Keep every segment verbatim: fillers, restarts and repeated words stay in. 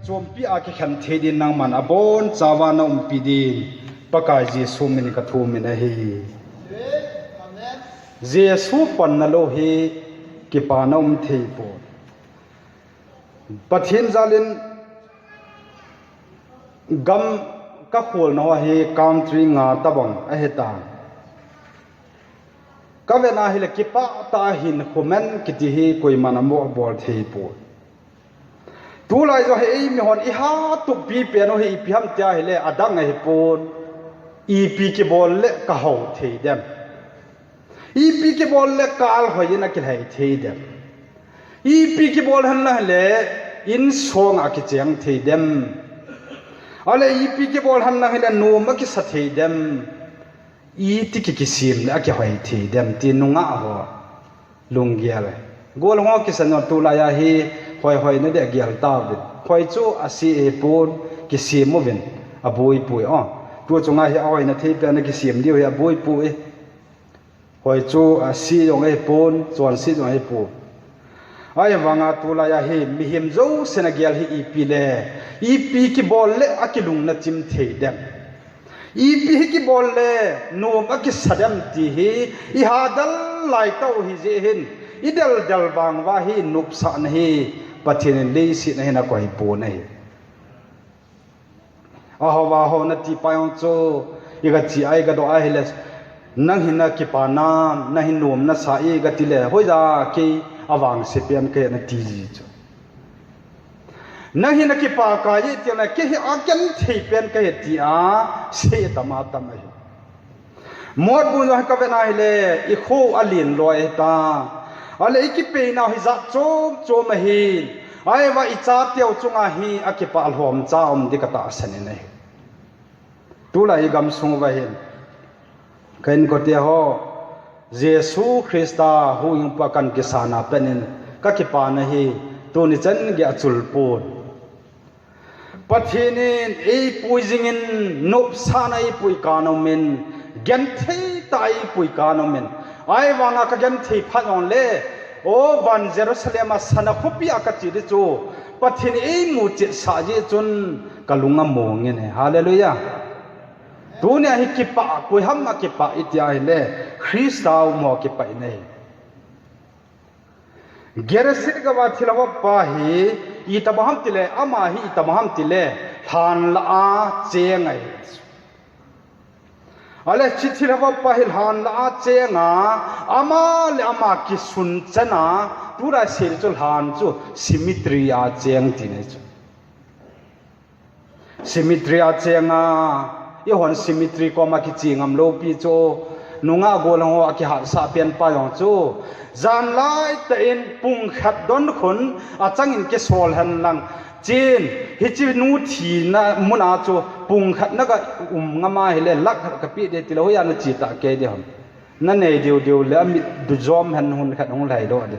Chompi a kikhen thei din nangman abon chauva na umpi din Pakai Jesu min ka thum in ahi. Jesu panna lou hi kipana um thei pon. Pathen jalin gam ka kholna ho hi country nga tabang ahitan. Ka vena hile kipah tah a hin khomen kiti hi koiman amo bol thei pon. Tulai jong hi eimi hon i hatup pi pen u hi ipi ham tia hile adang ahi pon. Ipi kibol le ka hou thei dem. Ipi kibol le ka alhoi in a kilhai thei dem. Ipi kibol hen lang hile insung a kicheng thei dem. Ale ipi kibol hen lang hile nom a kisa thei dem. Iti ki kisem le a kihoi thei dem ti nungah ho. Lunggel. Gol ho kisan jong tulai a hi hoi hoi na de gel tauvin. Hoi chu a si e pon kisem uvin a boi pui o. Tu chunga hi a hoi na thei pen na kisem diu hi a boi pui. Hoi chu a si jong e pon, chon si jong e pon. Ahivanga tulai a hi mihem jousen a gel hi ipi le, ipi kibol le a kilung na chim thei dem. Ipi hi kibol le nom a kisa dem ti hi i hadal lai tau hi jeh hin i deldel vang uva hi nopsahna hi Pathen in leiset a hin a koi pon ahi. Aho va ho na ti pa jong chu i ga chi ai ga do ahile nang hin na kipana, nang hin nom na sa i ga ti le hoija kei avangse pen ka hi na ti ji chu. Nang hi na kipa ka hi ti na kei hi a genthei pen ka hi ti a, sei tama tama hi. Motbung jong hi ka vet na hile, i kho a lin loi ta. Ale i kipeina hi jat chom chom ahi. Ahivang i chateu chunga hi a kipah lhom cha um di ka tahsan in ahi. Tulai i gamsung uva hin. Ka inkote ho, Jesu Christa huhhingpu a kan kisana pen in ka kipana hi, tuni chan gei a chul pon. Pathen in eipui jingin, nopsahna eipui kanomin, genthei tah a eipui kanomin. Ahivanga ka genthei phat jongle, o van Jerusalem a sana khopi a ka che di chu, Pathen in eimu chetsah jeh chun ka lung among in e. Hallelujah. Tunia hi kipah, koi ham a kipah i ti ahile, Christa um ho kipah in ahi. Gerasene gam a thilha vop pa hi itobang ham tile, ama hi itobang ham tile, lhan lah a cheng ahi. Ale hiche thilha vop pa hi lhan lah a cheng a, ama le ama kisun chan a, tulai sei chu lhan chu cemetery a cheng ti nei chu. Cemetery a cheng a, eihon cemetery koma kiche ngam lou pi chu, nungah gollhang ho a kihatsah pen pa jong chu, jan lai tah in pung khat don khun a chang in kisol hen lang, chen, hiche nu thina mun a chu pung khat na ka um ngam a hile, lakh khat ka pe de ti lou, hoiya na che ta kei de ham. Na nei diu diu le, a mit du jom hen hun khat hung lhai doh di.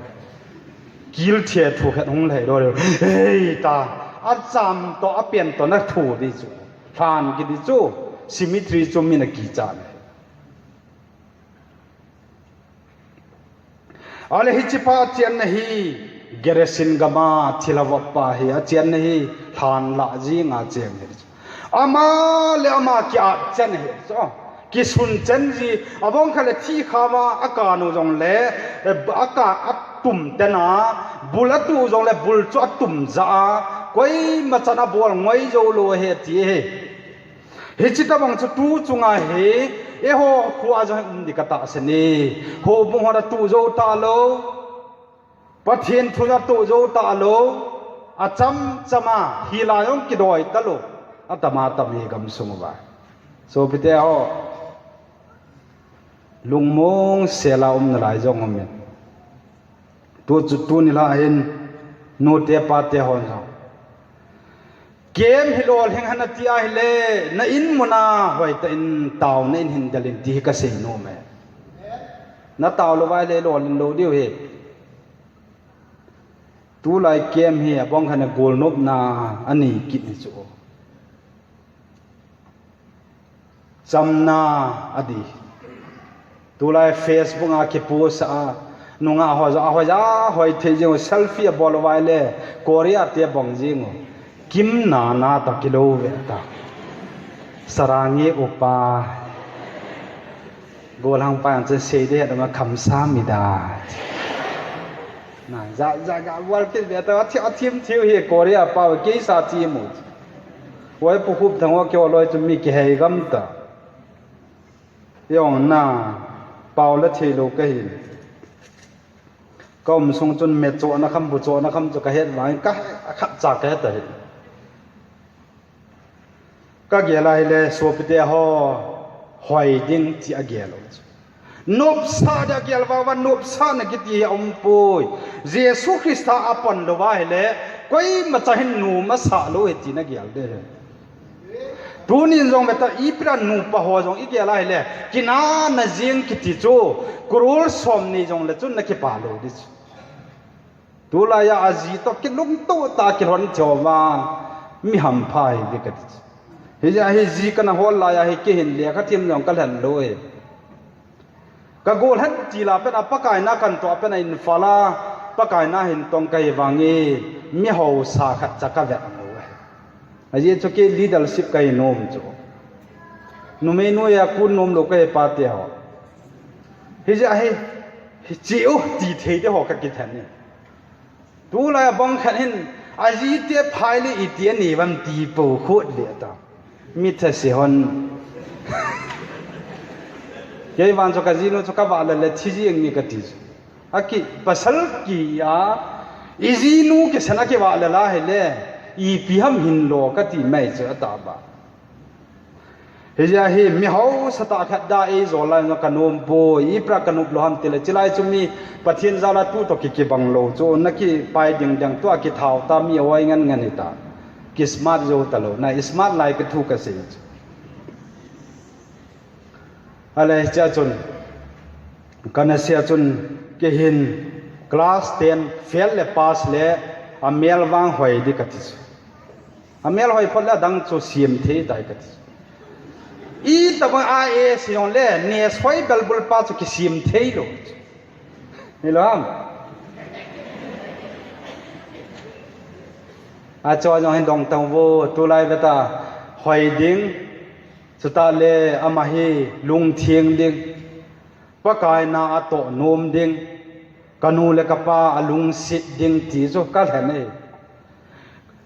Kil thia thu khat hung lhai doh di. Hei ta. A cham to, a pen to na thu di chu. Lhan ki di chu. Cemetery chu mi na kicha le. Ale hiche pa a chenna hi. Gerasene gam a thilha vop pa hi. A chenna hi. Lhan lah jing a cheng hi. Ama le ama kiat chan hi chu. Kisun chan ji, abang khat le thi kha va, a kan u jongle, a ka a tum tena, bul a tu jongle, bul chu a tum ja a, koima chan a bol ngoi jou lou he ti he. Hiche tobang chu tu chunga hi, eiho khu a jong um di ka tahsan e. Houbung ho a tu jou ta lou. Pathen thu a tu jou ta lou, a cham cham a, hilai jong kidoi ta lou, a tam a tam hi gamsung uva. Sopite ho, lungmong sel a um nalai jong um in. Tu chu tuni lah hin, nute pate hon jong. Camp hi lolhing hen ati ahile, na in mun a hoitah in taona in hin del in ti hi ka sei nom e. Na tao lou vai le lolhing lou diu hi. Tulai camp hi abang khat a golnopna a nei kit hi chu. Chamna a di. Tulai Facebook a kipost a, nungah ho jong, a hoi a, hoi thei jing u, selfie a bol u vai le, Korea te bang jing u. Kimna na ta kilou ve ta. Sarangi upa. Golhang pa ang chen sei de dama kamsahamnida. Na, ja, ja, ja, wal kit ve ta, athi, athim thiu hi Korea pa, keisa thi mu. Wai pu khup thang wa kyo loi chu mi kihei gam ta. Yong na, pau la thei lou ka hi. Ka um sung chun me cho na kham bu cho na kham chu ka het vang, ka, a khat cha ka het ta hi. Ka gel a hile, sopite ho, hoi ding ti a gel u chu. Nopsa dia gel vang vang, nopsahna kiti hi a um poi. Jesu Christa a pan lou va hile, koima cha hin nom a sah lou hi ti na gel de hi. Tunin jong ve ta, ipi dia nupa ho jong i gel a hile, kinahna jing kiti chu, crore somni jong le chun na kipa lou di chu. Tulai a aji toh kilungto ta kilhon thei vang, mi hampha hi ve ka ti chu. Hijeh a hi ji kana hol lai a hi kei hin lekha thiem jong ka lhen lou hi. Ka gollhang til a pen a Pakai na kan toh a pen a Imphal a Pakai na hin tong ka hi vang e, mi hausa khat cha ka vet lou hi. Ajeh chu kei leadership ka hi nom chu. Numei noiya kun nom lou ka hi pa te ho. Hijeh a hi, hi chi u ti thei te ho ka kithen ni. Tulai a bang khat hin, aji te phai le iti ani vam ti po khut le ta. Mi tha se hon. Kei vang chu ka jinu chu ka vah le le thi jing ni ka ti chu. A ki pasal ki a, i jinu kisan a kivah le la hile, ipi ham hin lo ka ti mai chu a ta ba. Hijeh a hi mi hausa tah khat da ei jol lai jong ka nom poi, ipi dia ka nop lou ham ti le, chilai chu mi Pathen jal a tu toh ki kibang lou chu, na kipai ding ding tua kithao ta mi a oi ngen ngen hi ta. Ki smart jou ta lou, na smart lai ka thu ka sei chu. Ale hichea chun, ka na sia chun, kei hin class ten fail le pass le a mel vang hoi di ka ti chu. A mel hoi phot le adang chu siam thei tai ka ti. I ta bang a e si jong le, ne soi bel bul pa chu kisiam thei lou. Ni lo ham? A cho jong hin dong tang vo, tulai ve ta, hoi ding, chuta le ama hi lungtheng ding, Pakai na a toh nom ding, ka nu le ka pa a lungset ding ti chu ka lhen e.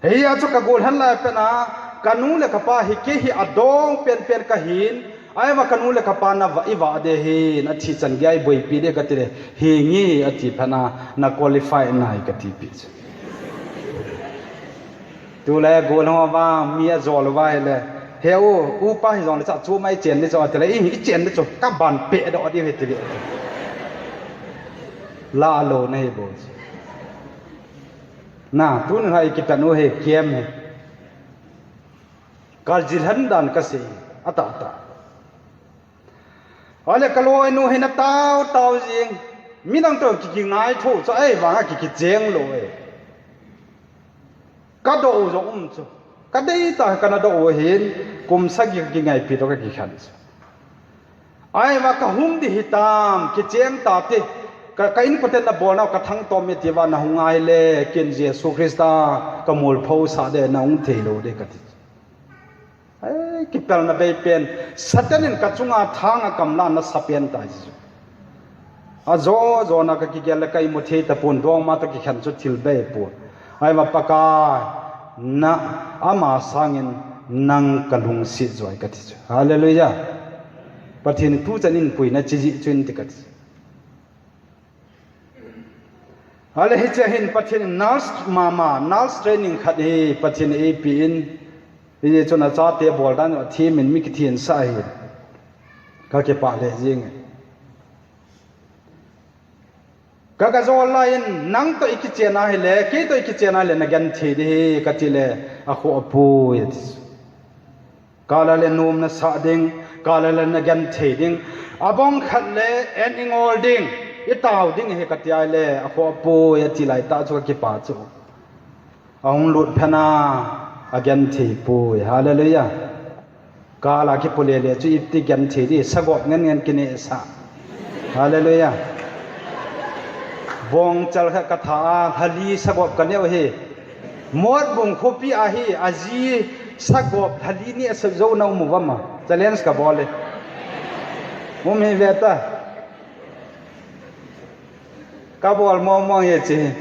Hijeh a chu ka gollhang lai pen a, ka nu le ka pa hi kei hi adong pen pen ka hin, ahivang ka nu le ka pa na vah, i vah de hin, a thi chan gei a i boipi de ka ti le, hi nge a ti phat a, na qualify nai ka ti pi chu. Tulai gollhang a vang, mi a jol u va hile, he u, upa hi jong le cha chu mai chen ni chu a ti le, i, i chen ni chu, ka ban pe do di ve ti ve. La lou na hi bo chu. Na, tuni hi kitan u hi, kiam hi. Ka jilhan dan ka sei, a ta ta. Ale ka loinu hin a tao tao jing, midang toh ki, ki ngai tho, chu ei vang a ki, ki cheng lou e. Ka doh u jong um chu. Ka dei ta ka na doh u hin, kum sagi ka ki ngaipi toh ka ki khan chu. Ahivang ka hung di hitam, kicheng ta te. Ka, ka inkoten na bolnau ka thangtom e ti va na hung a hile, ken Jesu Christa ka mol pho sah de na hung thei lou de ka ti. Ai, kipelna bei pen. Satan in ka chunga thang a kam la na sa pen ta ji. A jo, jo na ka kigel le ka imu thei ta pon dong ma ta kikhen chu thil bei pon. Ahivang Pakai, na ama sangin nang ka lungset joi ka ti chu. Hallelujah. Pathen tu chan in puina chi ji chu in ti ka ti. Ale hiche hin Pathen in nurse mama, nurse training khat hi Pathen in eipe in, hiche chun achate bol dan a thimin mi kithin sa hi. Ka kipah le jing. Ka, ka jol lai in, nang toh i kichen a hile, kei toh i kichen a hile, na genthei di hi, ka ti le, a kho a pui, a ti. Ka la le nom na sa ding, ka la le na genthei ding, a bong khat le, en i ngol ding, i tao ding hi ka ti a le, a kho a pui, a ti lai ta chu ka kipa chu. A hung lut phat a, a genthei pui. Hallelujah. Ka la kipu le le chu iti genthei di, sagop ngen ngen kine sa. Hallelujah. Bong chal kha ka tha a, hali sagop ka neo hi. Motbung khopi a hi aji sagop lhali ni asat jou na um uvam a. Challenge kabol e. Um hi ve ta. Kabol mong mong e chi.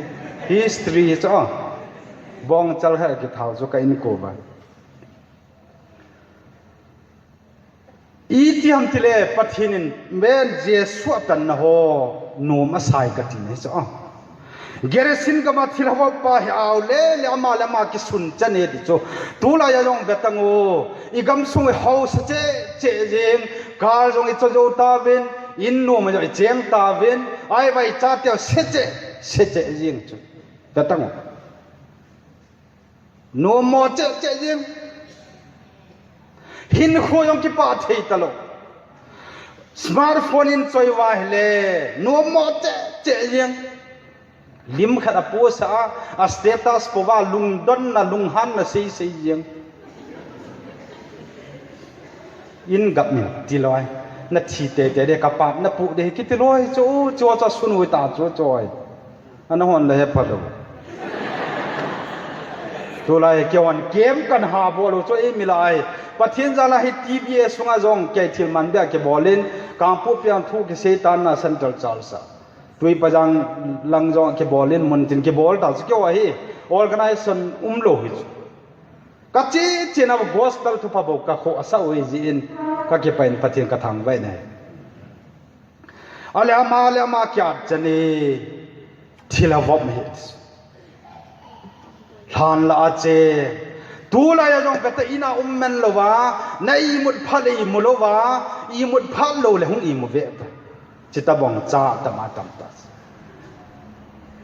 History chu. Bongchal khat kithao chu ka inko va. Itiham tile Pathen in men Jesu atanna ho nom asai kati nei chu. Gerisin gam a thilha vop pa hi au le le ama le ama kisun chan e ti chu. Tulai a jong ve tang u. I gamsung i hausa cheh cheh jing. Car jong i cho jou tauvin. In nom a jong i cheng tauvin. Ai vai cha teu se cheh se cheh jing chu. Ve tang u. Nom mo cheh cheh jing. Hinkho jong kipah thei talou. Smartphone in choi uva hile nom mo cheh cheh jing. Lim khat a post a, a status po uva lungdonna lunghanna sei sei jing. In gap min ti loi. Na thi tete de ka pat na pu de kiti loi chu chu chu sun ui ta chu choi. Ana hon le he phalou. Tulai keiho kem kan ha bol u chu eimi lai. Pathen jal a hi T V A sunga jong kei thil man bia kibol in, Kangpokpi a thu kisei tan na Central Church a. Tuiphajang lang jong kibol in, mun tin kibol ta chu keiho hi organization umlou hi chu. Ka chi chin a gospel thupha bou ka khoh asa u hi jin, ka kipah in Pathen ka thangvah in ahi. Ale ama, ale ama kiat chani thilha vop hi. Lhan la a che. Tulai a jong ka ta ina um men louva, na imut phat le imu louva, imut phat lou le hung imu ve ta. Chita bong cha tam a tam ta.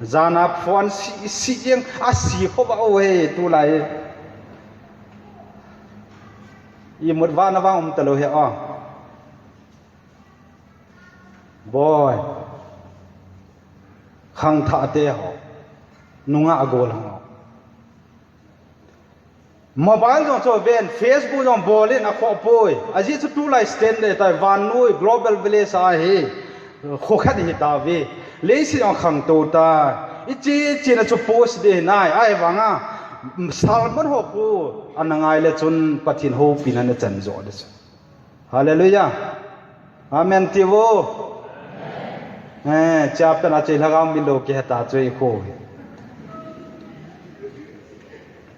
Jana phone si, si jeng a si kho ba o he tulai. Imut va na va um ta lou he a. Boi. Khangthah te ho. Nungah a gol ho. Mobile jong chu ven, Facebook jong bol in a khoh poi. Ajeh chu tulai standard tai vannoi global village a hi. Kho khat hi ta ve. Leiset jong khangtou ta. I chi chi na chu post de nai. Ai vanga. Sermon ho khu. Ana ngai le chun Pathen hopina na chan jo de chu. Hallelujah. Amen ti vo. Eh, chapter a chei lhagao mi lo ki heta choi kho.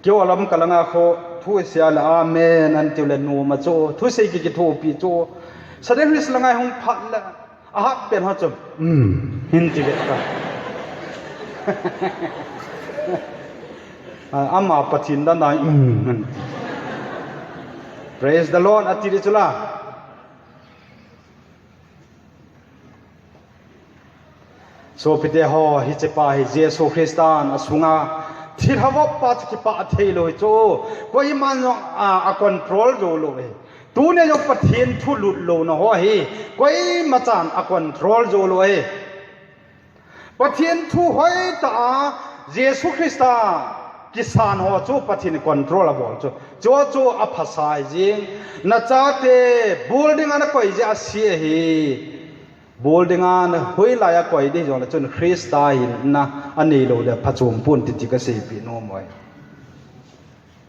Keiho lam ka langa kho, thu sia le amen an tiu le nom a chu, thusei ki kithopi chu. Sunday Christ langa hung phat le, a hat pen ho chu, um, hin ti ve ta. Ah, ama Pathen dan dai, um, hin ti. Praise the Lord, ati di chu la. Sopite ho, hiche pa hi Jesu Christan a sunga thilha vop pa chu kipah thei lou hi chu. Koiman jong a, a control jou lou hi. Tuni jong Pathen thu lut louna ho hi. Koima chan a control jou lou hi. Pathen thu hoitah a Jesu Christa kisan ho chu Pathen control a bol chu. Chu chu a phasai jing. Na chate building a na koi jeh a si ahi. Building a na hoilai a koi di jong le chun Christa hinna a nei lou le phachom pon ti ti ka seipi nom oi.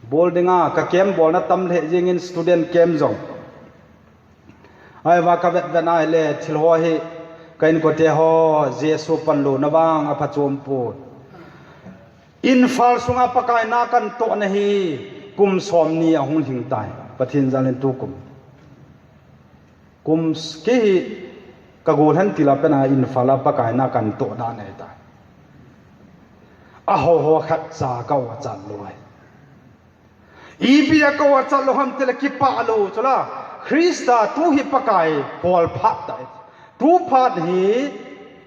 Building a ka camp bolna tam lheh jingin student camp jong. Ahivang ka vet vet a ahile thil ho hi ka inkote ho Jesu panlouna vang a phachom pon. Imphal sunga Pakai na kan tohna hi kum somni ahung lhing tai. Pathen jal in tukum. Kum s-, kei hi ka gol hen tila pen a Imphal a Pakai na kan toh dan ahi tai. A ho ho khat cha ka vachat lou ahi. Ipi a ka vachat lou ham tile kipah lou chu la. Christa tu hi Pakai hol phat ta. Tu phat hi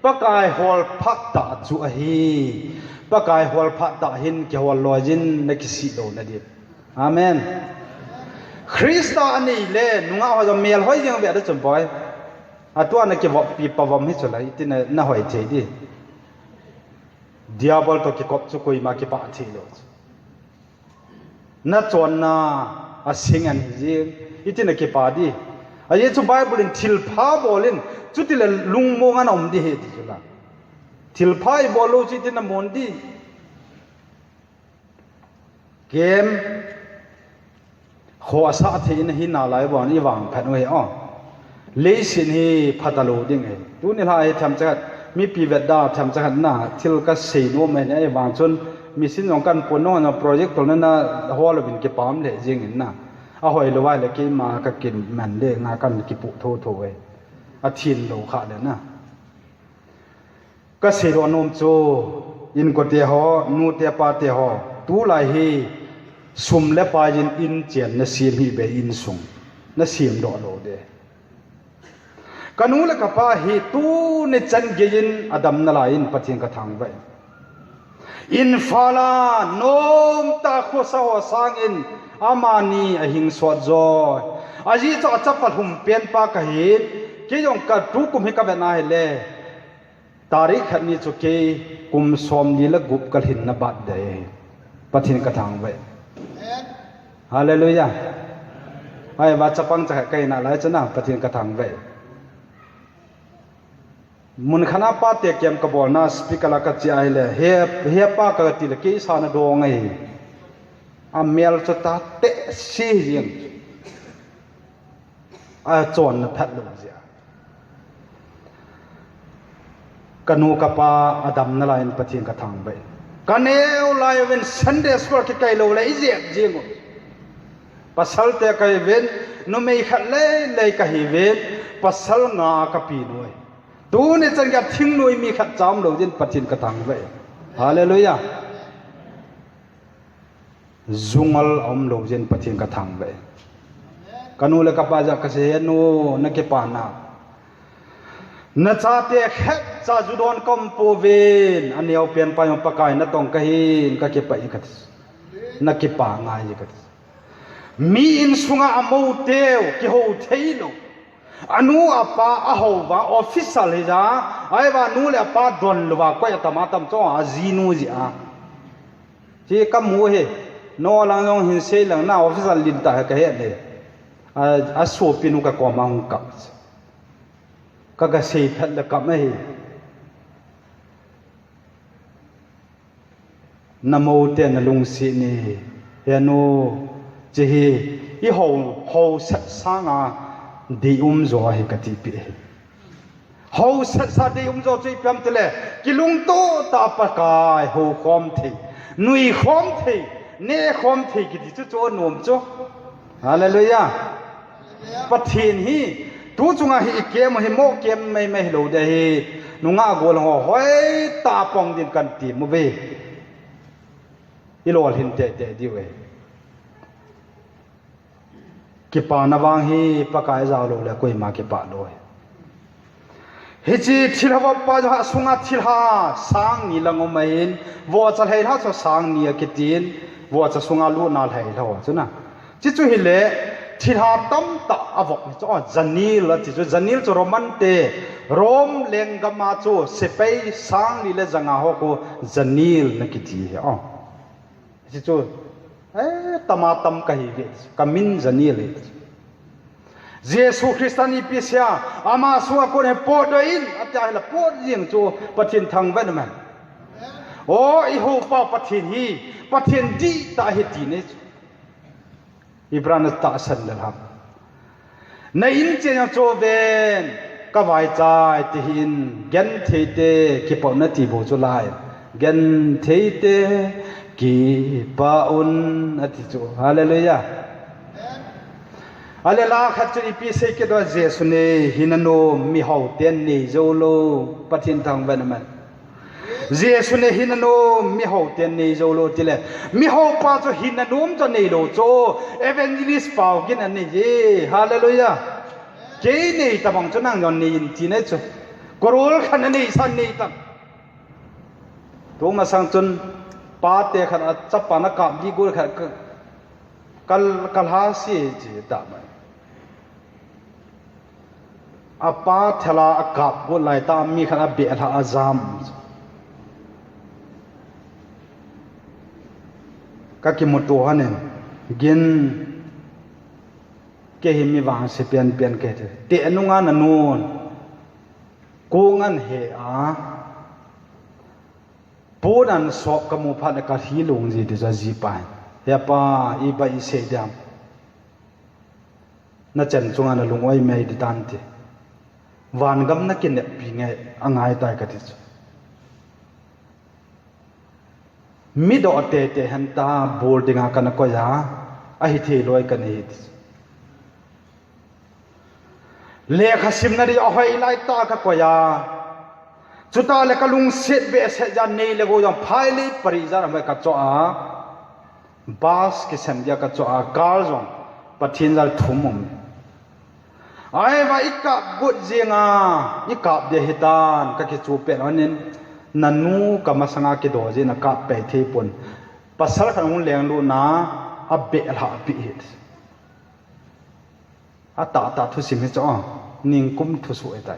Pakai hol phat ta chu ahi. Pakai hol phat ta hin kihol loi jin na kisih lou na di. Amen. Christa a nei le, nungah ho jong mel hoi jeng ve da chun boi. Atua na kivop pi pa vom hi chu la, iti na, na hoi thei di. Diabol to kikop chu koima kipah thei lou. Na chonna a sing an hi jing, iti na kipah di. Ajeh chu Bible in thilpha bol in, chuti le lungmong a na um di hi ti chu la. Thilpha i bol lou chu iti na mon di. Kem, khohsah thei in hi nalai vang, i vang phat u hi o. Leiset hi phatalou ding hi. Tuni lha hi themcha khat, mipi vetda themcha khat na, thil kasei nom hi, ahivang chun, machine jong kahin pon nung, project tolna na, hol uvin kipah le jing in na. Ahoi lou vai le keima kakiman le, nga kahin kipu thotho hi. Athin lou kha le na. Kasei doh nom chu, inkote ho, nute pate ho, tulai hi, sum le pai in inchen nasem hih beh insung, nasem doh lou ding. Kanu le kapa hi, tuni chan geiyin adam nalai in Pathen kathangvah e. Imphal a, nomtah khosa ho sangin, amani ahing sot joi. Ajeh chu achapa lhum pen pa kahin, kei jong ka tukum hi kavet na hile. Tarik khat ni chu kei kum somli le gup kalhinna birthday. Pathen kathangvah e. Hallelujah. Ahivang chapang cha khat kahi nalai chu na, Pathen kathangvah e. Mun khat a pate kem kabolna speaker la kache ahile, he, he pa kati le kei sa nadong ahi. Amel chu tateh si jing. Achonna phat lou jeh a. Kanu kapa adam nalai in Pathen kathangvah e. Kaneo lai uvin Sunday school kikai lou le ijep jing u. Pasal te kahiuvin, numei khat leilei kahiuvin, pasal nga kapi nui. Tuni chan geiya thingnoi mi khat cha umlou jeh in Pathen kathangvah e. Hallelujah. Jungal aumlou jeh in Pathen kathangvah e. Kanu le kapa jah a kasei, he nu, nakipah na. Nachate khatcha ju don kaum pouvin, aneopen pa jong Pakai natong kahin, kakipah e kati. Nakipah ngai e kati. Mi insunga amou teu, kihou theilou. Anu apa ahou va official hija, ahivang nu le apa donlou va koi atam atam chu ajinu jeh a. Chi kamu hi, no lang jong hin sei lang na official lin ta hi kahet le. A, asopinu kakoma hung kap. Ka, kasei phat le kap ahi. Namou te nalungset ni, he nu, chi hi, ihou, hou set sanga, deium jo ahi kati pi hi. Hou set sa deium jo chu ipi ham tile, kilungto tah a Pakai hou khom thei, nui khom thei, neh khom thei kiti chu chu anom chu. Hallelujah. Pathen hi, tu chunga hi ikem u hi mo kem mai mai hilou ding ahi, nungah gollhang ho hoitah a pang din kan ti mu ve. Ilolhin teitei diu ahi. Kipana vang hi Pakai jao lou le koima kipah lou ahi. Hiche thilha vop pa jong asunga thilha sang ni lang um ahin, vohcha lheilha chu sang ni akitin, vohcha sunga lutna lheilha ho chu na. Chi chu hile, thilha tamtah avop hi chu, o, janil ati chu, janil chu Roman te, Rome lenggam a chu, sepai sang ni le janga ho khu janil na kiti hi, o. Hichu, eh, tama tam kahi ve, kamin janil ahi. Jesu Christa in ipi asei a, ama sunga kon hi potdoh in, ati ahile pot jing chu Pathen thangvah in ahi. O, i houpa Pathen hi, Pathen dihtah ahi ti nei chu. Hebrai na tahsan le ham. Na in chen jong chu ven, ka vaichai ti hih in, genthei te, kipah un ati bou chu lai. Genthei te, kipah un, ati chu. Hallelujah. Ahile la khat chu ipi sei kit a, Jesu in hin anom, mihao ten nei jou lou, Pathen thangvah in ahi. Jesu in hin anom, mihao ten nei jou lou tile. Mihao pa chu hin anom chu nei lou chu. Evangelist pao gin anei e. Hallelujah. Kei nei tabang chu nang jong nei in ti nei chu. Crore khat anei san nei tan. Tumasang chun pate khat a chapa na kap di gol khat ka, ka, ka lha si chi ta mai. Apa thela akap got lai tah mi khat abeh lha ajam. Ka kimuto hanin, gin, kei hi mi vangse penpen kei te. Te nunga nanun. Kong an he a. Pon an sop kamu phat le ka hi lung ji ti chu ajipa hin. He pa, iba isei diam. Nachan chunga nalung oi mai di tante. Vangam nakineppi nge angai tai kati chu. Midoh tete henta bol dinga kana koiya, ahithei loi kana hi ti chu. Lekha simna di ahoi lai ta ka koiya. Chutah le kalungset behseh jeh a nei le gou jong phai le pari jeh a mai kachoh a. Bus kisem dia kachoh a, car jong Pathen jal thum um. Ahivang ikap got jing a, ikap dia hitan, kakichu pet lhonin, nanu kamasanga kido jeh in akap pei thei pon. Pasal khat hung lenglut na, abeh lhah pi hi. Atahtah thusim hi chu, ningkum thusoh ahitai.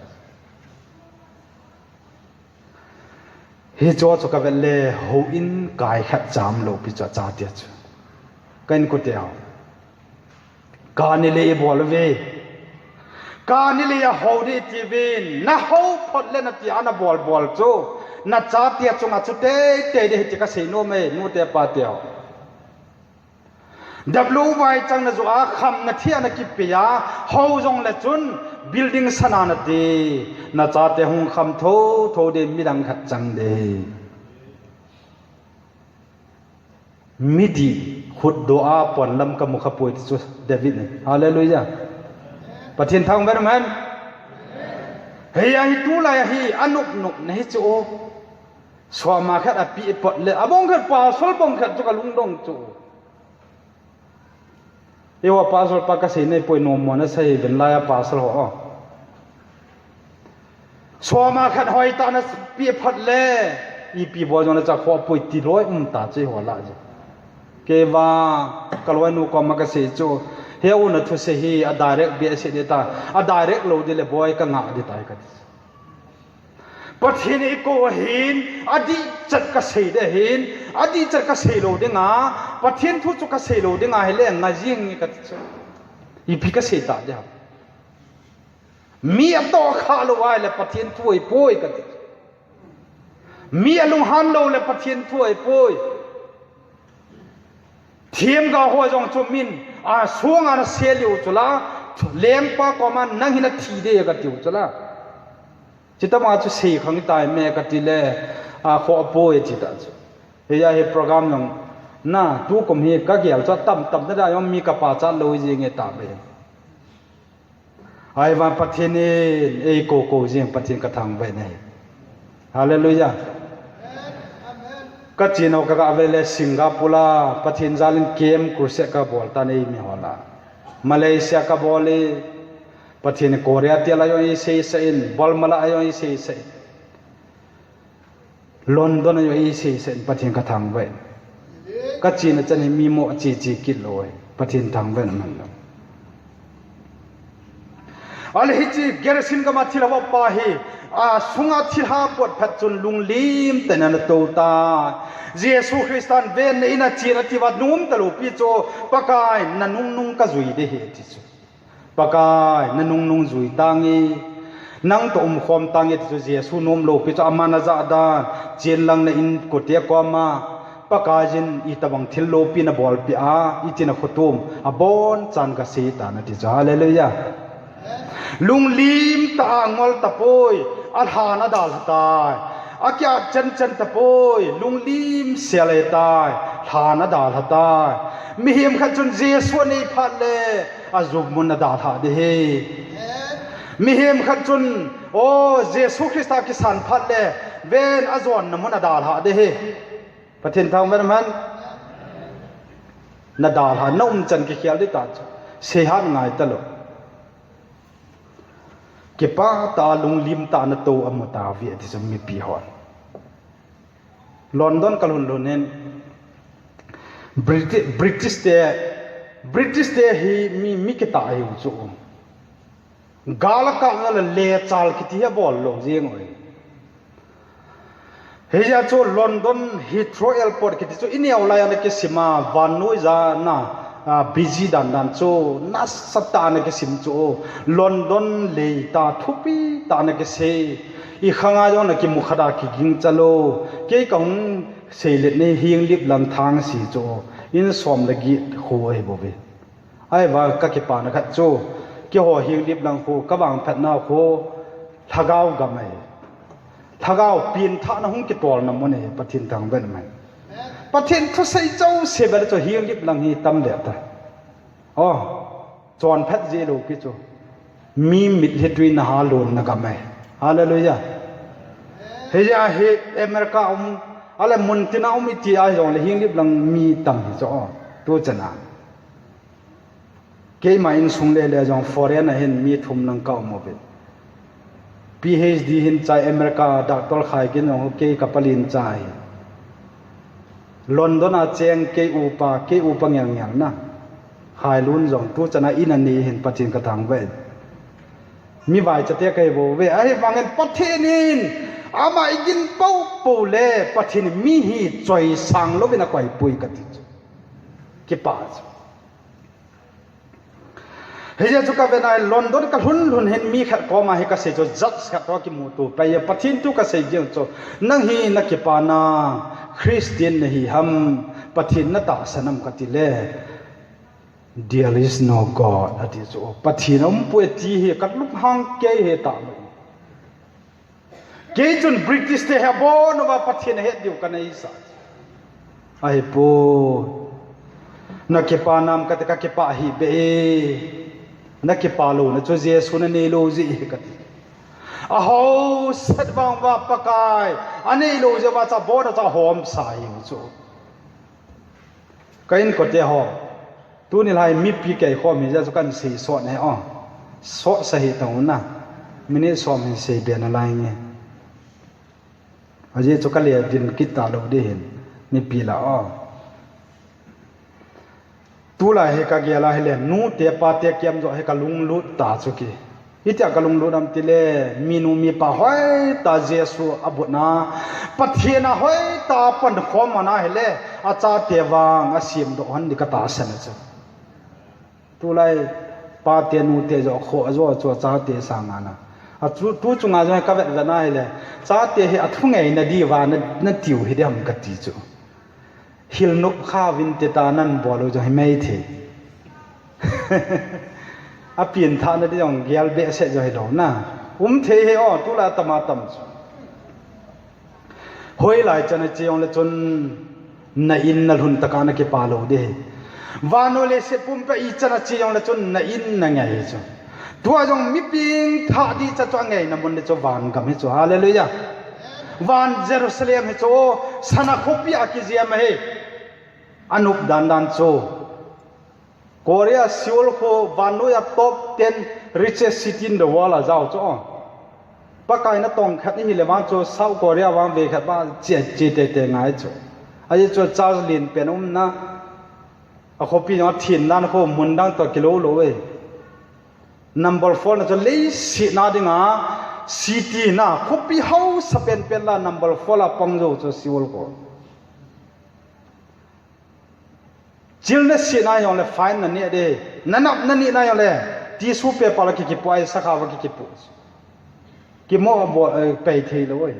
Hichu chu kavet le houin kai khat cham lou pi chu achatia chu. Ka inkote ho. Kani le ibol uve. Kani le ahou ding itiuvin. Nahou phot le natia nabol bol chu. Nachatia chunga chu teitei ding ahi ti kasei nom e, nute pate ho. Daplu vai chang najoh a, kham nathia nakipe a, hou jongle chun building sana nati, nachate hung kham thotho ding midang khat chang ding. Midih khutdoh a pon lam kamu khapoi ti chu David in. Hallelujah. Pathen thangvah in, amen. Hei ahi tulai ahi, anop nop na hi chu. Soma khat api pot le, abong khat pasal bong khat chu kalungdong chu. Eiho pasal pa kasei nei poi, nom mo nasei ven lai a pasal ho. Soma khat hoitah napi phot le, ipi bol jong le cha kho poi ti loi um ta chu eiho lah jeh. Keiva, kaloinu koma kasei chu, he u nathusei hi, a direct behseh ding ta, a direct lou ding le boi kangah ding tai kati. Pathen in eikou ahin, adihchet kasei ding ahin, adihchet kasei lou dinga, Pathen thu chu kasei lou dinga, hile ngai jing nge kati chu. Ipi kasei ta ding ham. Mi atoh khah lou ahile Pathen thu ahipoi kati chu. Mi alunghan lou le Pathen thu ahipoi. Themgao ho jong chu min, a, sunga nasei liu chu la, lengpa koma nang hi nathi ding katiu chu la. Chutobang chu sei khang tai me kati le, a, kho apoi ti ta chu. Hiya hi program jong, na, tukum hi kagel chu tamtam na da jong mi kapachat lou jing e ta be. Ahivang Pathen in eikou kou jing Pathen kathangvah in ahi. Hallelujah. Kacheno kagah ve le Singapore a Pathen jal in camp crusade kabol tan eimi ho lah. Malaysia kabol e, Pathen Korea tia lah jong eiseisah in, Burma lah jong eiseisah in. London a jong eiseisah in Pathen kathangvah in. Kachena chan hi mi mo cheche kit lou ahi. Pathen thangvah in aman lou. Ale hiche Gerasim gam a thilha vop pa hi, asunga thilha pot phat chun lunglim tah in ana tou tai. Jesu Christa in ven na in a chen atiuva nom talou pi chu, Pakai nanungnung kajui ding ahi ati chu. Pakai, nanungnung jui tange, nangtoh umkhom tange, ti chu Jesu nom lou pi chu aman ajah dan, chen lang na in kote koma, Pakaiyin itobang thil lopi nabolpeh a, iti nakhotum, abonchan kasei tan ati chu. Hallelujah. Lunglim tah a ngol tapoi, alhan adalha tai. Akiat chan chan tapoi, lunglim sel ahitai, lhan adalha tai. Mihem khat chun Jesu anei phat le, ajummun adalhah ding ahi. Mihem khat chun, o, Jesu Christa kisan phat le, ven ajonna mun adalhah ding ahi. Pathen thangvah in aman. Nadalhah, naumchan kikhel ding tah chu. Seihat ngai talou. Kipah tah a lunglim tah a natou amu tauve ati chu mipi hon. London kalhun lhun in British, British te, British te hi mi, mi kitah ahiu chu. Gal akapna le lechal kiti hi abol lou jeng uve. Hijeh chun London Heathrow Airport kiti chu ineo lai ana kisim a, vannoi jana, a, busy dan dan chu nasatah ana kisim chu, London leitah thupi tah ana kisei. Ikhanga jong ana kimu khat a kiging chalou. Kei kahung seilet ni hing lip lang thang si chu. In som le get khu ahi bouve. Ahivang kakipana khat chu, keiho Henglep lang khu, kavangphatna khu, Lhagao gam ahi. Lhagao pengthahna hung kitolna mun ahi, Pathen thangvah in um hen. Pathen thusei jouse vel chu Henglep lang hi tam ve ta. Aw, chonphat jeh lou kichu. Mi mitlhi tuina ha lonna gam ahi. Hallelujah. Hijeh a hi America um, ahile muntina um iti ahi jongle Henglep lang mi tam hi chu. Aw, tuchan a. Keima insung lele jong foreign a hin mi thum lang ka um uvin. PhD hin chai America doctor Khaigen jong kei kapalen cha ahi. London a cheng kei upa, kei upa ngel ngel na. Khailun jong tuchan a in anei hin Pathen kathangvah in. Mi vaichate kahi bouve, ahivangin Pathen in ama igin poupou le Pathen in mi hi choisang louvin akoipoi kati chu. Kipah chu. Hijeh chun kavet na London kalhun lhun hin mi khat koma hi kasei chu judge khat toh kimuto pai e, Pathen thu kasei jeng chu, nang hi nakipana Christian nahi ham, Pathen natahsan ham kati le, there is no God ati chu, Pathen aumpoi ti hi kalunghang kei hi talou. Kei chun British te hi abon uva Pathen ahet diu kaneisa. Ahipoi. Nakipah nam kati, kakipah hih beh e. Nakipah louna chu Jesu nanei lou jeh ahi kati. Ahaosa vang uva Pakai anei lou jeh uva chu abon a chu ahomsa ahiu chu. Ka inkote ho. Tuni lai mipi kei khom hi jeh chu kahin sei sot ahi o. Sot sa hih tau na. Minute som hin seibe nalai nge. Ajeh chu kale din kit talou ding hin. Mipi lah o. Tulai hi kagel a hile, nute pate kiam joh hi kalunglut ta chu ki. Hitia kalunglut ham tile, minu mipa hoitah Jesu abutna, Pathen a hoitah pankhom ana hile, achate vang asemdoh hon ding katahsan a chu. Tulai pate nute joh kho ajo chu achate sanga na. Achu, tu chunga jong kavet vet na hile, chate hi athungeina diuva na, natiu hi ding ham kati chu. Hilnop kha vin tita nan bol u jong hi maithei. Apengthahna ding jong gel behseh jong hilou na. Um thei hi o, tulai atam atam chu. Hoilai chan a che jongle chun na in nalhun tah a nakipah lou ding. Vannoi leiset pumpi a ichan a che jongle chun na in nangai chu. Tua jong mi pengthah ding cha chu angaina mun ding chu van gam hi chu. Hallelujah. Van Jerusalem hi chu, sana khopi a kijem ahi. Anop dan dan chu. Korea, Seoul khu vannoi a top ten richest city in the world a jao chu. Pakai natong khat ihi le vang chu South Korea vang vei khat ba che, che teitei ngai chu. Ajeh chu charge len pen umna. Akhopi jong athin dan khu mun dang toh kilou lou e. Number four na chu leiset na dinga city na khopi haosa penpen la number four la pang jou chu Seoul khu. Chil naset na jongle fine naneh ding. Nanap naneh na jongle tissue paper la kikipu a sakha va kikipu. Kimo bol, eh, pei thei lou e.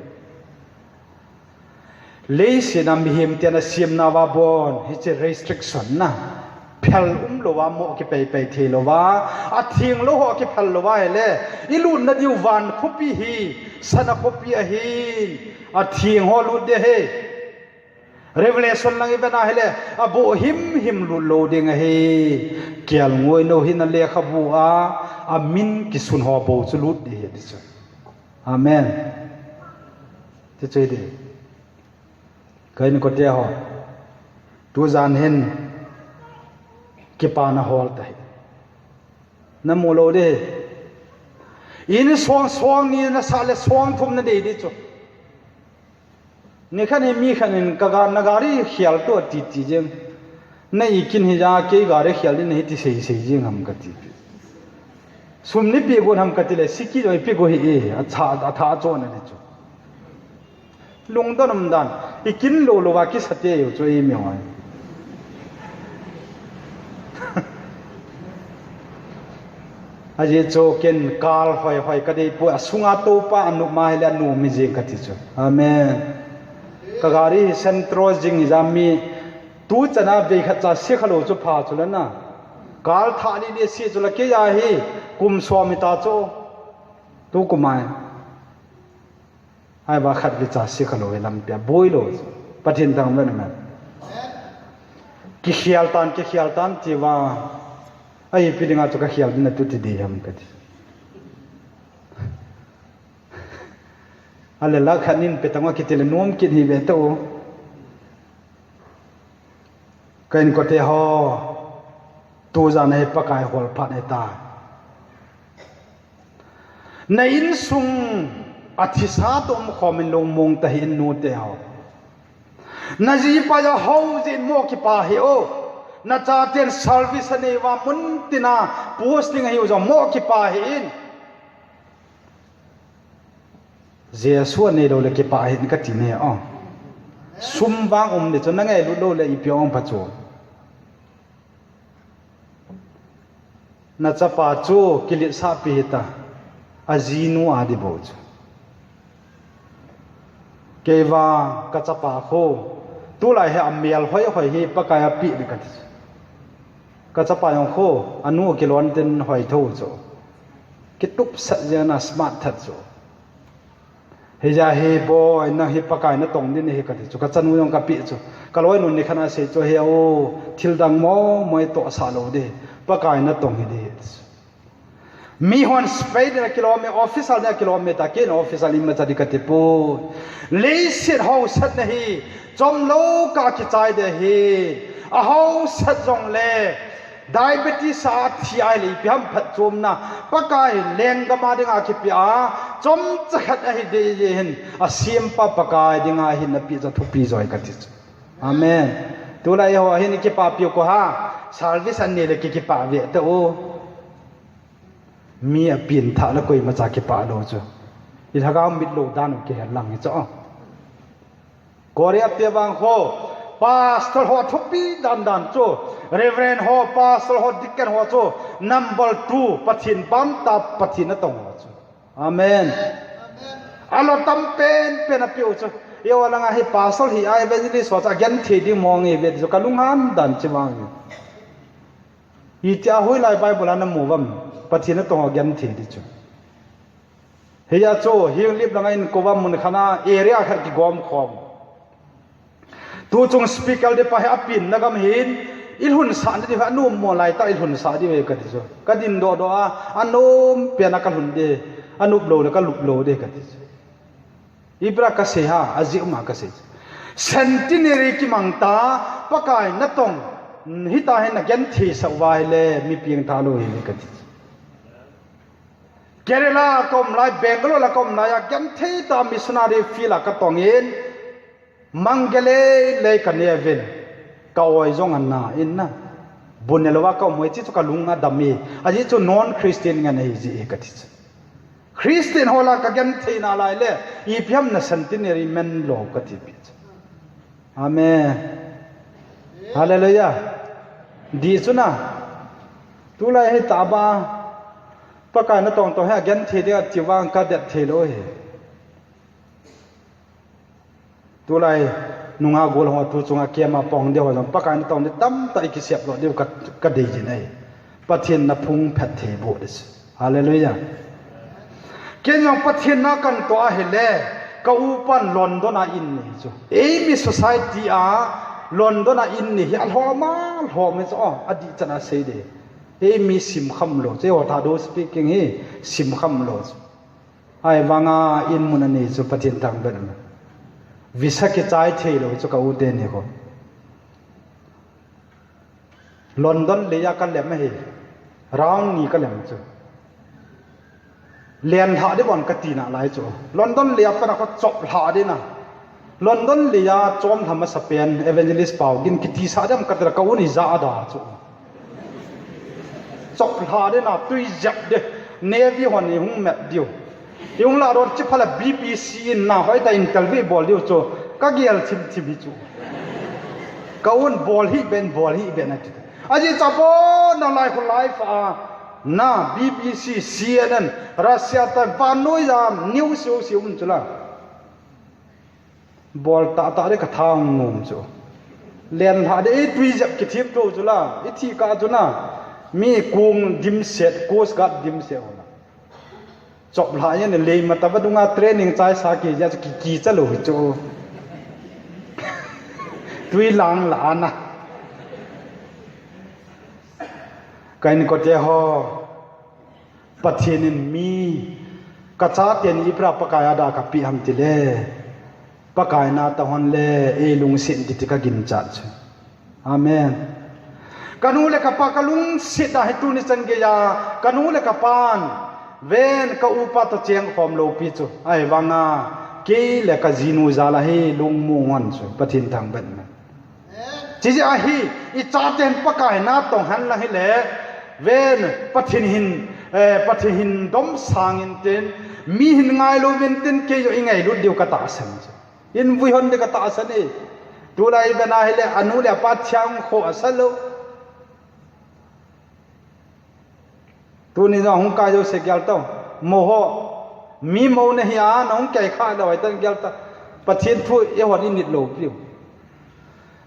Leiset a mihem ten asemna uva bon, hiche restriction na. Phel umlou va mo kipei pei thei lou va, atheng lou ho kiphel lou va hile, ilutna diu van khopi hi, sana khopi ahin, atheng ho lut ding ahi. Revelation lang ivet na hile, aboh himhim lut lou ding ahi. Kelngoi nou hin alekhabu a, amin kisun ho bou chu lut ding ahi ti chu. Amen. Ti chu hi ding. Ka inkote ho. Tujan hin kipana hol tahi. Namu lou ding. In song song ni nasah le song thum nadei ding chu. Nikhat hi mi khat in ka ga-, na gari khel to ati ti jeng. Na ikin hi ja kei gari khel ding nahi ti sei sei jeng ham kati. Sum nei pe gon ham kati le, siki jong ipe go hih e, atha, atha chon ati chu. Lungdon umdan, ikin lou lou va kisa tei u chu eimi hoi. Ajeh chu ken kal hoi hoi kadei poi, asunga toupa anop ma hile anom hi jeng kati chu. Amen. Ka gari hi Santro jing ijam mi Tu chana vei khat cha si kha lo chu pha chu la na. Kal thah li li si chu la kei a hi kum som hi ta chu. Tu kum ai. Ai va khat vei cha si kha lo hi lampi a boi lo chu. Pathen thangvah in amen. Ki khial tan, ki khial tan ti va. Ai pi dinga chu ka khial din na tu ti di ham ka ti. Ale la khat nin pe tang a kiti le nom kit hi ve to. Ka inkote ho, tu jan a hi Pakai hol phat ahi ta. Na insung a thisa toh um khom in lungmong ta hih in nute ho. Na jipa jong hou jeh in mo kipa hih o. Na chaten service anei uva mun tina posting ahi u jong mo kipa hih in. Jesu anei lou le kipah hih in kati ne o. Sum vang um le chu na ngailut lou le ipi ong pha chu. Na chapa chu kiletsah pi hita. Ajinu a di bou chu. Kei vang ka chapa khu. Tulai hi amel hoi hoi hi Pakai a pi di kati chu. Ka chapa jong khu, anu kilon tin hoi tho chu. Kitup sat jeng a smart that chu. Hijeh a hi boi, nang hi Pakai na tong ding ahi kati chu. Ka chanu jong ka pi chu. Ka loinu nikhat a sei chu hi o, thil dang mo, mo i toh sa lou di. Pakai na tong hi di. Mi hon spei din a kilom e, official din a kilom e, ta kin official imacha di kati pu. Leiset hausatna hi, chom lou kah a kichai di hi. A hausat jong le, diabetes a thi ai le ipi ham phatchomna, Pakai lenggam a dinga kipe a, chomcha khat ahi di hin, a siampa Pakai dinga hin na pi cha thupi joi kati chu. Amen. Tulai ho hin kipa piu ko ha, service anei le ki kipa ve ta u. Mi a pin thah le koima cha kipah lou chu. I lhagao mit lou dan u kihel lang hi chu. Korea te vang ho, pastor ho thupi dan dan chu. Reverend ho, pastor ho, deacon ho chu. Number two, Pathen ban ta, Pathen a tong ho chu. Amen. A lo tam pen pen a piu chu. I o langa hi pastor hi a evangelist ho chu a genthei ding mong e ve chu ka lunghan dan chi vang hi. Hitia hoilai Bible a na mu vam, Pathen a tong a genthei di chu. Hijeh a chu, Henglep langa in ko vam mun khat a area khat kigom khom. Tu chung speaker di pa hi a pin na gam hin, i lhunsah di hi a nom mo lai ta i lhunsah di ve kati chu. Ka din doh doh a, a nom pen a ka lhun di, a nop lou le ka lup lou di kati chu. Ibra ka sei ha, a jeh um a ka sei. Centenary kimang ta, Pakai na tong, hita hin na genthei sah uva hile, mi piang tha lou hi kati. Kerala a ka um lai, Bangalore a ka um lai, a genthei ta missionary field a ka tong in, mang ge lei lei ka ne uvin, ka oi jong ana in na. Bu ne lou a ka um e, chi chu ka lung a dam e, a jeh chu non Christian ngen ahi jeh e kati chu. Christian ho lah a ka genthei na lai le, ipi ham na centenary man lou kati pi chu. Amen. Hallelujah. Di chu na. Tulai hi ta ba. Pakai na tong tong hi a genthei di a ti vang ka det thei lou hi. Tulai nunga gol ho tu chunga kiama pong di ho jong Pakai na tong di tamtah i kisep lou di ka, ka dei jin ahi. Pathen na phung phat thei bou di chu. Hallelujah. Ken jong Pathen na kan toh ahile, ka upan London a in nei chu. Eimi society a London a in nei hi a lhom a lhom hi chu, oh, a dih chan a sei di. Eimi sim kham lou chu, eiho Thadou speaking hi sim kham lou chu. Ahivanga in mun a nei chu Pathen thangvah in. Visa kichai thei lou chu ka u teni ho. London lei a ka lem ahi. Round ni ka lem chu. Len lhah di bon ka ti na lai chu. London lei a pat a ka chop lhah di na. London lei a chom lha masa pen Evangelist Pau Gin kiti sa dem ka ti la ka u ni ja a da chu. Chop lha di na tui jep di. Navy hon i hung met diu. I hung la ron chi phala B B C in na hoi ta interview bol diu chu. Ka gel thim thim hi chu. Ka un bol hi ben, bol hi ben a ti. A ji cha bo na lai khu lai fa a. Na B B C, C N N, Russia ta vannoi a news siu siu um chu la. Bol tah tah le ka thang nom chu. Len lha de, i tui jep kithip to chu la, i thi ka chu na. Mi kung dimset, Coast Guard dimset ho la. Chop lha yan le ma ta va dunga training chai sa ki ja chu ki ki cha lo hi chu. Tui lang la na. Ka inkote ho, Pathen in mi, ka chate ni ipra Pakai a da ka pi ham ti le, Pakai na ta hon le, ei lungset ti ti ka ginchat chu. Amen. Ka nu le ka pa ka lungset a hi tuni chan gei a, ka nu le ka pan, ven ka upa to cheng khom lo pi chu. Ahivanga, kei le ka jinu jal a hi lungmong hon chu, Pathen thangvah in. Chijeh a hi, i chaten Pakai na tong hen lang hile, ven, Pathen hin, eh, Pathen hin dom sangin tin, mi hin ngai louvin tin, kei jong i ngailut diu ka tahsan chu. In vui hon di ka tahsan e. Tulai i ven a hile, anu le apa thiang kho asa lo. Tuni jong hung kai jouse gel tau. Mo ho. Mi mo na hi a, na hung kai kha lou, ai tan gel ta. Pathen thu i hon i nit lou piu.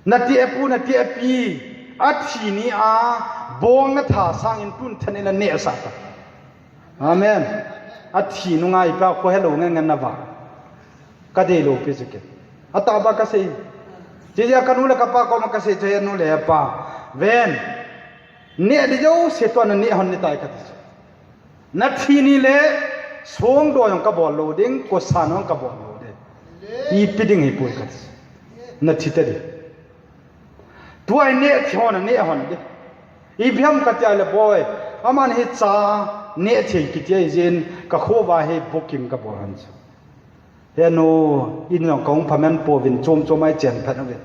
Na ti a pu, na ti a pi. A thi ni a, bong na tha sangin tun than in a neh sa ta. Amen. A thi nunga i pa kho helou ngen ngen na va. Ka dei lou pi chu ke. A ta ba ka sei. Chijeh a ka nu le ka pa koma ka sei chu, he nu le he pa. Ven. Neh di jouse tua na neh hon ni tai ka ti chu. Na thi ni le, songdoh jong ka bol lou ding, kosa jong ka bol lou ding. Ipi ding hi pui ka ti chu. Na thi ta di. Tua i neh thi hon, na neh hon di. Ipi ham ka ti a le boi. Aman hi cha neh thi kiti a i jin ka kho va hi booking ka bol hon chu. He nu, in jong ka hung phamen pouvin chom chom a i chen phat uvin.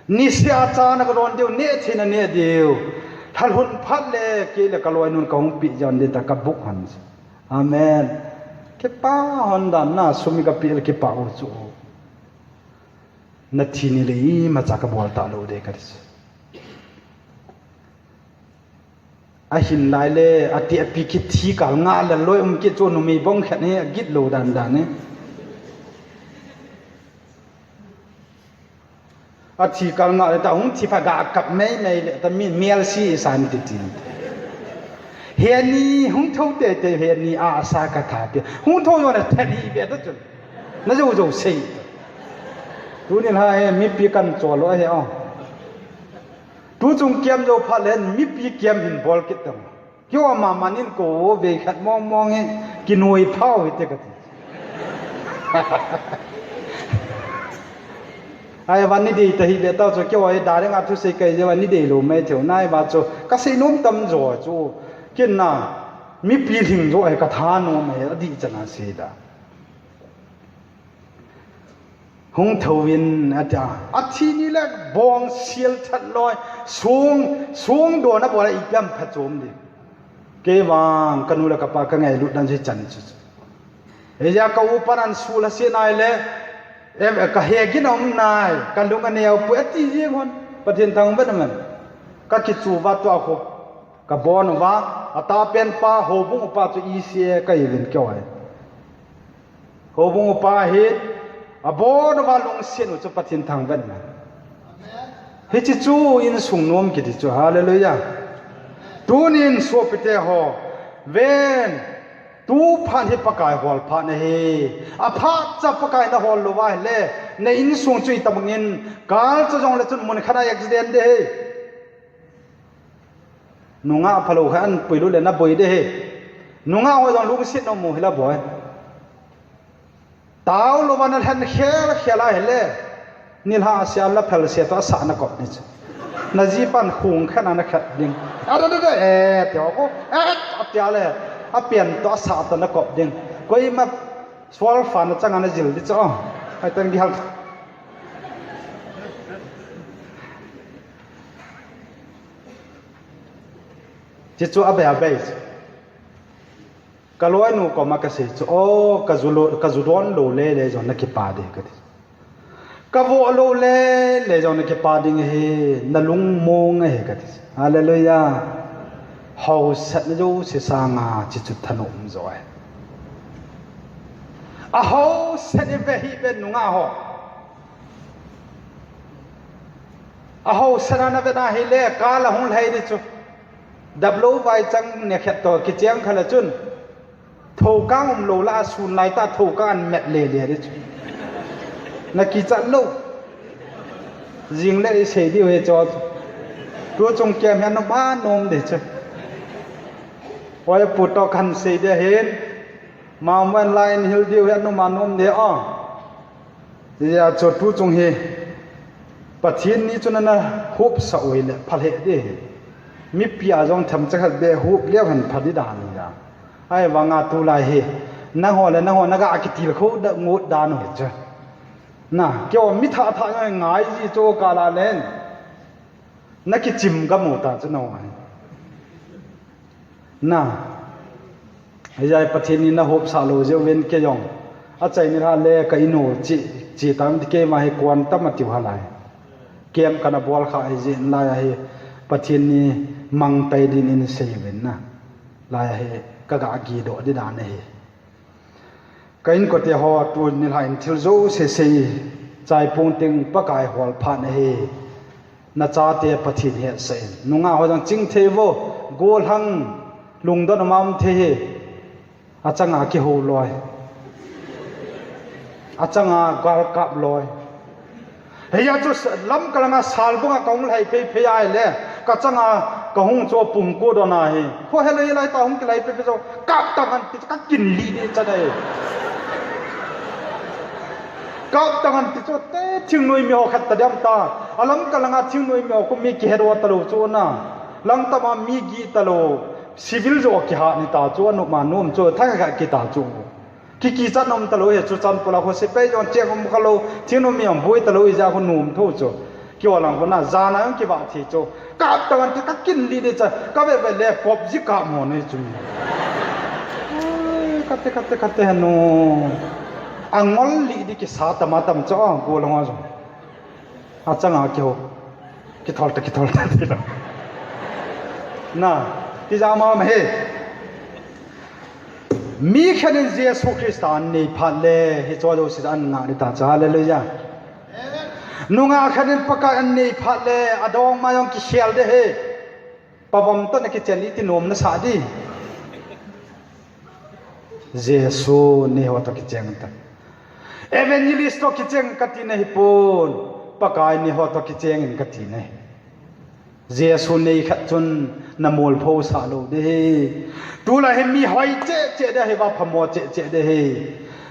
Niseh a cha na ka don diu, neh thei na neh diu. Lhalhun phat le, kei le ka loinun ka hung pi jan di ta ka buk han. Amen. Kipa hon dan na sum i ka pi le kipa u chu. Na thi ni le imacha ka bol ta lou de ka ti chu. A hin lai le, a ti a pi kit thi kal nga le loi um kit chu numei bong khat ni a git lo dan dan ni. A thi kal nga le ta hung thi pha ga kap mei mei le ta mi mial si san ti ti. He ni hung tho te te he ni a sa ka tha pi. Hung tho yo na the ni be ta chu. Na jo jo sei. Tu ni la he mi pi kan cho lo he o. Tu chung kiam jo pha le mipi kiam hin bol kit tam. Kio ama manin ko ve khat mong mong hi kinoi phau hi te ka ti. Ai van ni dei ta hi ve tau chu kio ai da reng a thu sei kai je van ni dei lo mai theu nai va chu ka sei nom tam jo chu kin na mipi hling jo ai ka tha nom ai a di chana sei da. Hung tho in a ti a, a thi ni le bong sial that loi, sung, sung do na bol a i piam pha chom di. Kei vang, ka nu le ka pa ka ngailut dan si chan chu chu. Eia ka upa nan su la si nai le, em, ka he gin om nai, ka lung a neo pu a ti jing hon, Pathen thang vet man. Ka kichu va tua ko, ka bon va, a ta pen pa, ho bung pa chu i si e ka i vin kyo ai. Houbung upa hi, abon uva lungset u chu Pathen thangvahna. Hiche chu insung nom kiti chu, hallelujah. Tunin sopite ho, ven, tu phat hi Pakai hol phat ahi. Aphat cha Pakai nahol lou va ahile, na insung chu itobang in, kal cha jongle chun mun khat a accident de hi. Nungah phalou khat an puilut le naboi de hi. Nungah ho jong lungset na mu hila boi. Tao lou va nalhen khel khel a hile. Nilhah sia la phel se to asah nakop ni chu. Najipan khung khen a nakhet ding. A da da da e, te ho ko. E, a tia le. Apian to asah to nakop ding. Koima sual fa na chang a najil di chu. Ai tang di hal. Hichu abei abei chu. Ka loinu koma kasei chu, o, ka ju lo, ka ju don lou le le jong nakipa ding kati. Ka vo lou le le jong nakipa ding ahi, nalung mong ahi kati. Hallelujah. Hausatna jouse sanga hichu thanom jo ahi. Ahausat ive hi ve nungah ho. Aho sana na vena hi le, ka la hung lhai di chu. Dap lo vai chang ne khet to, kicheng khala chun. Thokang um lo la, sun lai ta thokang an met le le di chu. Na kichat lo. Jing le i sei di he cho. Tu chung kem he no ba nom di chu. Oi pu to kan sei di hin. Ma man lai in hil di he no ma nom di a. Hijeh chun tu chung hi, Pathen ni chu nana hopsa u hile pha lheh di. Mipi a jong themcha khat beh hop leu hen pha di dan hi a. Ahivanga tulai hi, nangho le nangho naga kitilkhou da ngot dan u hi chu. Na, keiho mi thah thah ngai ngai ji chu kala len. Na kichim gam u ta chu nangho hi. Na. Hijeh a Pathen ni na hopsa lou jeh uvin kei jong. Achaina le ka in u chi, chi tam ti keima hi kuan tam atiu halai. Kem kana bol kha hijeh in lai a hi Pathen ni mang tai din in sei uvin na. Lai a hi ka ga gi doh di dan ahi. Ka inkote ho tuni lha in thil jouse sei, chai pung ting Pakai hol phat na hi, na chate Pathen hetsah in. Nungah ho jong ching thei vo, gollhang lungdon a um thei hi, achanga kihou loi. Achanga gal kap loi. Hijeh chun s-, Lamka langa Salbung a ka hung lhai phei phei a ahile, ka changa ka hung chu pung ko don ahi. Ho helai lai ta hung kilhai phei phei chu, kap tang an ti chu ka kin lih di chan ahi. Kap tang an ti chu te thingnoi mi ho khat ta diam ta. A Lamka langa thingnoi mi ho khu mi kihet u talou chu na. Lamka ma mi gi talou. Civil jo kiha ni ta chu, anu ma nom chu, tha kha kita chu. Kikichat nom talou hi chu chan pula khu sepai jong cheng um khalou, thingnoi mi jong boi talou ijeh khu nom tho chu. Keiho lang khu na, jan a jong kivah thei chu. Kap tang an ti ka kin lih di cha, ka ve ve le pop ji kap mo nei chu mi. Ai, kate, kate, kate hanu. Angol lih di kisa tam a tam chu, a, gollhang ho jong. Achanga kihou. Kithol ta, kithol ta, ti lo. Na, ti ja ma ma he. Mi khat in Jesu Christa an nei phat le, hiche jouse an ngah di ta chu, hallelujah. Nungah khat in Pakai an nei phat le, adong ma jong kikhel di he. Pavom toh na kichen di ti nom na sa di. Jesu neiho toh kicheng ta. Evangelist toh kicheng kati na hipon. Pakai neiho toh kicheng in kati na hi. Jesu nei khat chun na molpho sah lou di hi. Tulai hi mi hoi cheh cheh di hi, va phamo cheh cheh di hi.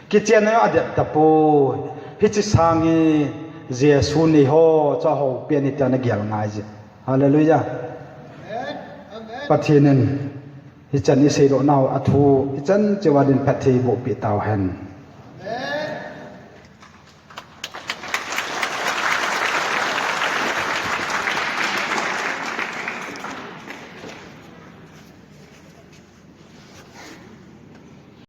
Kichen na adet tapoi. Hiche sang hi Jesu neiho chu ahou pi ahi tia na gel ngai ji. Hallelujah. Pathen in hichan i seidoh nau a thu, hichan cheh uva din phatthei boh peh tau hen.